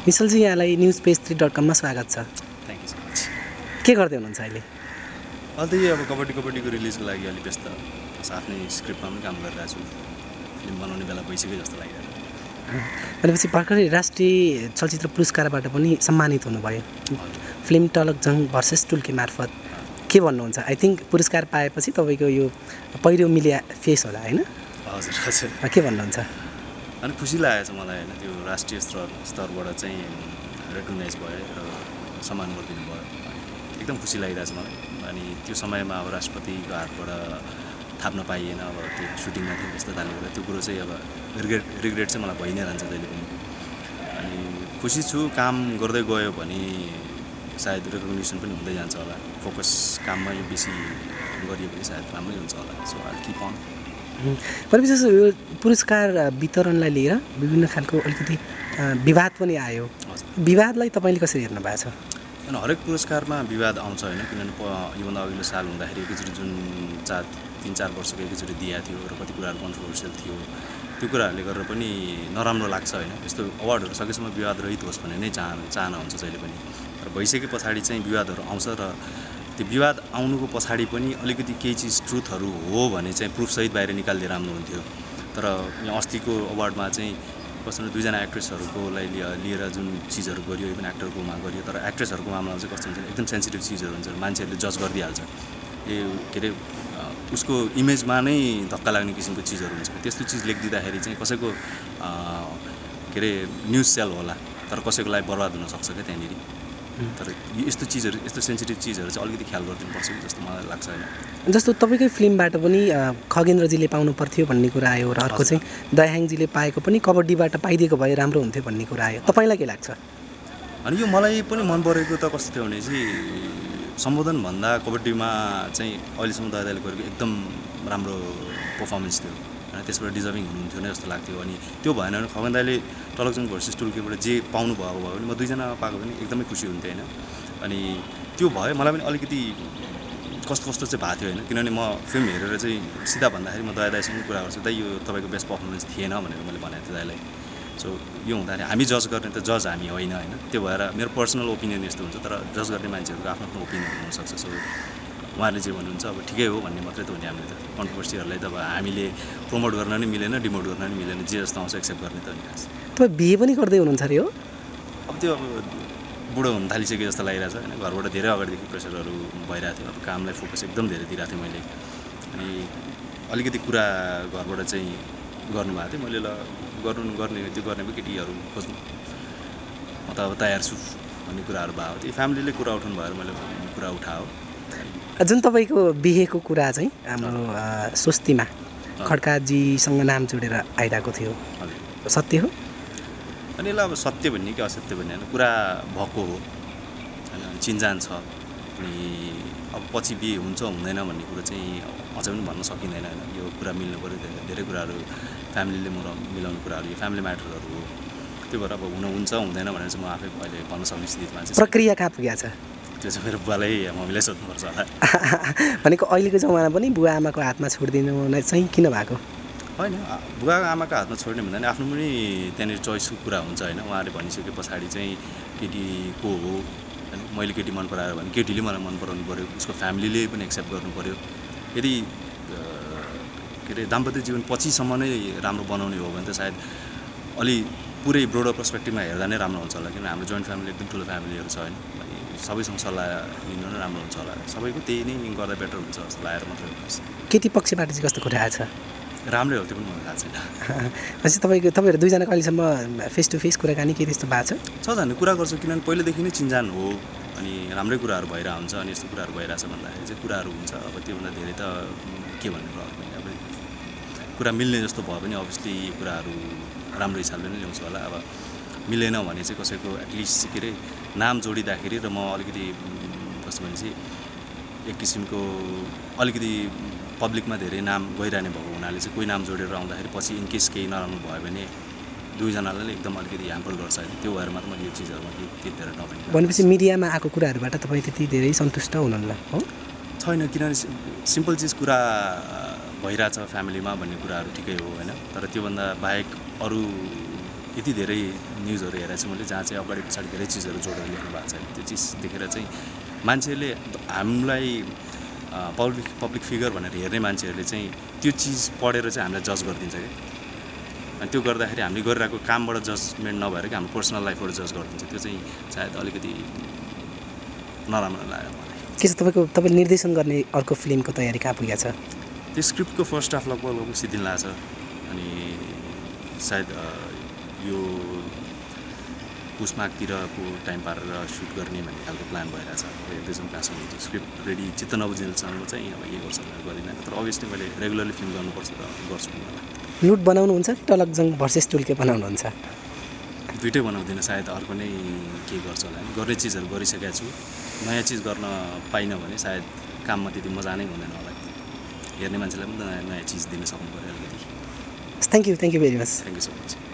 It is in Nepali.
विशालजी यहाँलाई newspage3.com मा स्वागत छ। Thank you so much. के गर्दै हुनुहुन्छ अहिले? अहिले अब कबड्डीको रिलिजको लागि अलि व्यस्त, आफ्नै स्क्रिप्टमा पनि काम गरिरहेको छु। फिल्म बनाउने बेला भइसक्यो जस्तो लागिरहेको छ। भनेपछि भर्खरै राष्ट्रिय चलचित्र पुरस्कारबाट पनि सम्मानित हुनुभयो। फिल्म टलकजङ भर्सेस टुल्के मार्फत के भन्नुहुन्छ? आई थिङ्क पुरस्कार पाएपछि तपाईँको यो पहिलो मिलिया फेस होला होइन? हजुर हजुर। के भन्नुहुन्छ? अनि खुसी लागेको छ मलाई होइन, त्यो राष्ट्रिय स्तरबाट चाहिँ रेकगनाइज भयो र सम्मान गरिदिनु भयो, एकदम खुसी लागिरहेको छ मलाई। अनि त्यो समयमा अब राष्ट्रपतिको हातबाट थाप्न पाइएन, अब त्यो सुटिङमा थियो त्यस्तो कारणले गर्दा त्यो कुरो चाहिँ अब रिग्रेट चाहिँ मलाई भइ नै रहन्छ जहिले पनि। अनि खुसी छु, काम गर्दै गयो भने सायद रेकग्निसन पनि हुँदै जान्छ होला। फोकस काममै बेसी गरियो भने सायद राम्रै हुन्छ होला। So I keep on. भनेपछि यो पुरस्कार वितरणलाई लिएर विभिन्न खालको अलिकति विवाद पनि आयो। विवादलाई तपाईँले कसरी हेर्नु भएको छ? अनि हरेक पुरस्कारमा विवाद आउँछ होइन, किनभने योभन्दा अघिल्लो साल हुँदाखेरि एकैचोटि जुन 3-4 वर्षको एकैचोटि दिएको थियो र कति कुराहरू कन्ट्रोभर्सियल थियो, त्यो कुराहरूले गरेर पनि नराम्रो लाग्छ होइन। यस्तो अवार्डहरू सकेसम्म विवाद रहित होस् भन्ने नै चाहना हुन्छ जहिले पनि। र भइसके पछाडि चाहिँ विवादहरू आउँछ र त्यो विवाद आउनुको पछाडि पनि अलिकति केही चिज ट्रुथहरू हो भने चाहिँ प्रुफसहित बाहिर निकाल्दै राम्रो हुन्थ्यो। तर यहाँ अस्तिको अवार्डमा चाहिँ कस्तो दुईजना एक्ट्रेसहरूलाई लिएर जुन चिजहरू गरियो, इभन एक्टरकोमा गरियो, तर एक्ट्रेसहरूको मामलामा चाहिँ कस्तो हुन्छ एकदम सेन्सिटिभ चिजहरू हुन्छ, मान्छेहरूले जज गरिदिइहाल्छ। के अरे उसको इमेजमा नै धक्का लाग्ने किसिमको चिजहरू हुन्छ। त्यस्तो चिज लेखिदिँदाखेरि चाहिँ कसैको के अरे न्युज सेल होला, तर कसैको लाइफ बर्बाद हुनसक्छ क्या त्यहाँनिर। तर यस्तो चिजहरू, यस्तो सेन्सिटिभ चिजहरू चाहिँ अलिकति ख्याल गरिदिनुपर्छ कि जस्तो मलाई लाग्छ होइन। जस्तो तपाईँकै फिल्मबाट पनि खगेन्द्रजीले पाउनु पर्थ्यो भन्ने कुरा आयो र अर्को चाहिँ दयाहाङजीले पाएको पनि कबड्डीबाट पाइदिएको भए राम्रो हुन्थ्यो भन्ने कुरा आयो। तपाईँलाई के लाग्छ? अनि यो मलाई पनि मन परेको त कस्तो थियो भने चाहिँ सम्बोधनभन्दा कबड्डीमा चाहिँ अहिलेसम्म दादाले गरेको एकदम राम्रो पर्फर्मेन्स थियो होइन, त्यसबाट डिजर्भिङ हुनुहुन्थ्यो नै जस्तो लाग्थ्यो। अनि त्यो भएन भने खगेन दाइले टलकजङ भर्सेस टुल्केबाट जे पाउनु भएको भयो भने म दुईजना पाएको पनि एकदमै खुसी हुन्थेँ होइन। अनि त्यो भयो, मलाई पनि अलिकति कस्तो चाहिँ भएको थियो होइन, किनभने म फिल्म हेरेर चाहिँ सिधा भन्दाखेरि म दाइसँग कुरा गर्छु, दाइ यो तपाईँको बेस्ट पर्फर्मेन्स थिएन भनेर मैले भनेको थिएँ दाइलाई। सो यो हुँदाखेरि हामी जज गर्ने त जज हामी होइन होइन, त्यो भएर मेरो पर्सनल ओपिनियन यस्तो हुन्छ, तर जज गर्ने मान्छेहरूको आफ्नो आफ्नो ओपिनियन हुनसक्छ। सो उहाँहरूले जे भन्नुहुन्छ अब ठिकै हो भन्ने मात्रै त हो नि। हामीले त कन्ट्रोभर्सीहरूलाई त अब हामीले प्रमोट गर्न नि मिलेन, डिमोट गर्न नि मिलेन, जे जस्तो आउँछ एक्सेप्ट गर्ने त हो नि। खास तपाईँ बिहे पनि गर्दै हुनुहुन्छ अरे हो? अब त्यो अब बुढो हुन थालिसक्यो जस्तो लागिरहेछ होइन। घरबाट धेरै अगाडिदेखि प्रेसरहरू भइरहेको थियो, अब कामलाई फोकस एकदम धेरै दिइरहेको थिएँ मैले। अनि अलिकति कुरा घरबाट चाहिँ गर्नुभएको थियो, मैले ल गर्ने त्यो गर्ने केटीहरू खोज्नु, म त अब तयार छु भन्ने कुराहरू भएको थियो। फ्यामिलीले कुरा उठाउनु भएर मैले कुरा उठायो। जुन तपाईँको बिहेको कुरा चाहिँ हाम्रो स्वस्तिमा खड्काजीसँग नाम जोडेर आइरहेको थियो, सत्य हो? अनि यसलाई अब सत्य भन्ने कि असत्य भन्ने होइन, कुरा भएको हो होइन, चिन्जान छ। अनि अब पछि बिहे हुन्छ हुँदैन भन्ने कुरो चाहिँ अझै पनि भन्न सकिँदैन होइन। यो कुरा मिल्नु पऱ्यो, धेरै कुराहरू फ्यामिलीले मिलाउने कुराहरू, यो फ्यामिली म्याटरहरू हो। त्यो भएर अब हुन्छ हुँदैन भनेर चाहिँ म आफै अहिले भन्न सक्ने स्थितिमा चाहिँ। प्रक्रिया कहाँ पुगेको छ? त्यो चाहिँ मेरो बुवालाई मम्मीलाई सोध्नुपर्छ होला। भनेको अहिलेको जमाना पनि बुवा आमाको हातमा छोडिदिनु चाहिँ किन भएको? होइन, बुवा आमाको हातमा छोड्ने भन्दा नि आफ्नो पनि त्यहाँनिर चोइसको कुरा हुन्छ होइन। उहाँले भनिसके पछाडि चाहिँ केटी को हो होइन, मैले केटी मन पराएर भने केटीले मलाई मन पराउनु पऱ्यो, उसको फ्यामिलीले पनि एक्सेप्ट गर्नु पऱ्यो। यदि के अरे दाम्पत्य जीवन पछिसम्म नै राम्रो बनाउने हो भने त सायद अलि पुरै ब्रोडर पर्सपेक्टिभमा हेर्दा नै राम्रो हुन्छ होला। किनभने हाम्रो जोइन्ट फ्यामिली एकदम ठुलो फ्यामिलीहरू छ होइन, अनि सबैसँग सल्लाह लिनु नै राम्रो हुन्छ होला। सबैको त्यही नै गर्दा बेटर हुन्छ जस्तो लागेर मात्रै हो। केटी पक्षबाट चाहिँ कस्तो कुरा आएको छ? राम्रै हो, त्यो पनि मलाई थाहा छैन। भनेपछि तपाईँहरू दुईजना कहिलेसम्म फेस टु फेस कुराकानी के त्यस्तो भएको छ? जाने कुरा गर्छु, किनभने पहिलेदेखि नै चिन्जान हो अनि राम्रै कुराहरू भइरहेको हुन्छ। अनि यस्तो कुराहरू भइरहेछ भन्दाखेरि चाहिँ कुराहरू हुन्छ। अब त्योभन्दा धेरै त के भन्ने प्रब्लम होइन। अब कुरा मिल्ने जस्तो भयो भने अभियसली कुराहरू राम्रो हिसाबले नै ल्याउँछु होला। अब मिलेन भने चाहिँ कसैको एटलिस्ट के अरे नाम जोडिँदाखेरि र म अलिकति कस्तो भनेपछि एक किसिमको अलिकति पब्लिकमा धेरै नाम गइरहने भएको हुनाले चाहिँ कोही नाम जोडेर आउँदाखेरि पछि इनकेस केही नराम्रो भयो भने दुईजनालाई एकदम अलिकति ह्याम्पर गर्छ होइन। त्यो भएर मात्र मैले यो चिजहरूमा त्यति धेरै नभने। भनेपछि मिडियामा आएको कुराहरूबाट तपाईँ त्यति धेरै सन्तुष्ट हुनुहुन्न हो? छैन, किनभने सिम्पल चिज कुरा भइरहेछ फ्यामिलीमा भन्ने कुराहरू ठिकै हो होइन, तर त्योभन्दा बाहेक अरू यति धेरै न्युजहरू हेरेको छु मैले जहाँ चाहिँ अगाडि पछाडि धेरै चिजहरू जोडेर लेख्नु भएको छ त्यो चिज देखेर चाहिँ मान्छेले हामीलाई पब्लिक फिगर भनेर हेर्ने मान्छेहरूले चाहिँ त्यो चिज पढेर चाहिँ हामीलाई जज गरिदिन्छ कि अनि त्यो गर्दाखेरि हामीले गरिरहेको कामबाट जजमेन्ट नभएर कि हाम्रो पर्सनल लाइफबाट जज गरिदिन्छ त्यो चाहिँ सायद अलिकति नराम्रो लाग्यो मलाई के छ तपाईँले निर्देशन गर्ने अर्को फिल्मको तयारी कहाँ पुगेको छ त्यो स्क्रिप्टको फर्स्ट हाफ लगभग सिद्धिन लाग्छ अनि सायद यो पुसमाघतिरको टाइम पारेर सुट गर्ने भन्ने खालको प्लान भइरहेछ हेर्दैछौँ कहाँसम्म त्यो स्क्रिप्ट रेडी चित्त नबुझिन्जेलसम्म चाहिँ अब के गर्छ भनेर गर्दिनँ तर अभियसली मैले रेगुलरली फिल्म गर्नुपर्छ र गर्छु नि होला लुट बनाउनुहुन्छ कि टलकजङ भर्सेस टुल्के बनाउनुहुन्छ दुइटै बनाउँदिनँ सायद अर्को नै के गर्छ होला गर्ने चिजहरू गरिसकेको छु नयाँ चिज गर्न पाइनँ भने सायद काममा त्यति मजा नै हुँदैन होला हेर्ने मान्छेलाई पनि नयाँ चिज दिन सक्नु पऱ्यो अलिकति thank you very much thank you so much